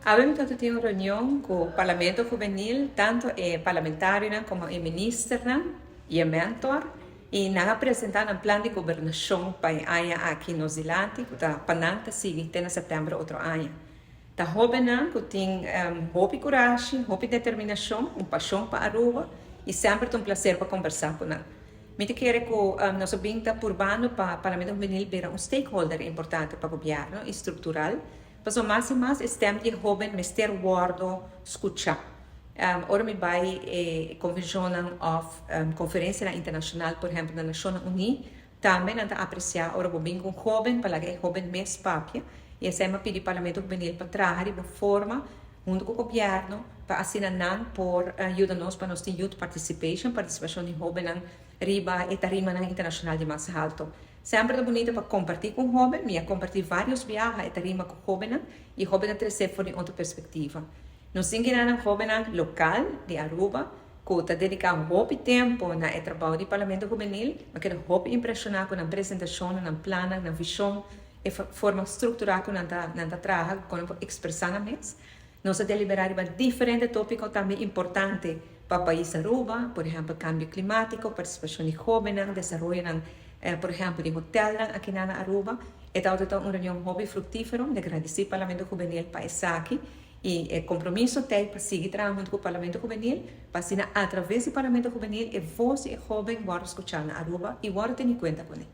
Awe mi tabata tin un reunion cu Parlamento Hubenil, tanto e parlamentarionan como e ministernan y e mentor, y nan a presenta nan plan di gobernacion pa e aña aki nos dilanti, cu ta pa nan ta sigui te na september otro aña. Ta hobennan cu tin hopi curashi, hopi determinacion, un pasion pa Aruba y semper ta un placer pa combersa cu nan. Mi ta kere cu nos a bin ta purbando pa Parlamento Hubenil bira un stakeholder importante pa gobierno y structural, pasobra mas y mas e stem di e hoben mester wordo scucha. Ora mi bay e convencionnan of conferencianan internacional, por ehempel na Nacionnan Uní, Tambe nan ta apresiá ora bo bin ku un hóben pa laga e hóben mes papia i esei mi a pidi Parlamento Hubenil pa traha riba forma huntu ku gobièrnu pa asina nan por yuda nos pa nos tin youth participation, partisipashon di hóbennan riba e tarimanan internashonal di mas haltu. Semper ta bunita pa kompartí ku un hóben, mi a kompartí vários biaha e tarima ku hóbennan i hóbennan tresé for di otro perspektiva. Nos tin kinanan hóbennan lokal di Aruba ku ta dediká hopi tempu na e trabou di Parlamento Hubenil. Mi a keda hopi impreshoná ku nan presentashonnan, nan plannan, nan vishon, e forma strukturá ku nan ta nan ta traha, kon nan por ekspresá nan mes. Nos a deliberá riba diferente tópiko tambe importante pa pais Aruba, por ehèmpel kambio klimátiko, partisipashon di hóbennan, desaroyonan por ehèmpel di hotèlnan akinan na Aruba. E tabata ta un reunion hopi fruktífero. Mi ta gradisí Parlamento Hubenil pa esaki. I e kompromiso t'ei pa sigui traha huntu ku Parlamento Hubenil, pa asina atraves di Parlamento Hubenil e vos di e hóben wòrdu skuchá na Aruba i wòrdu teni kuenta kuné.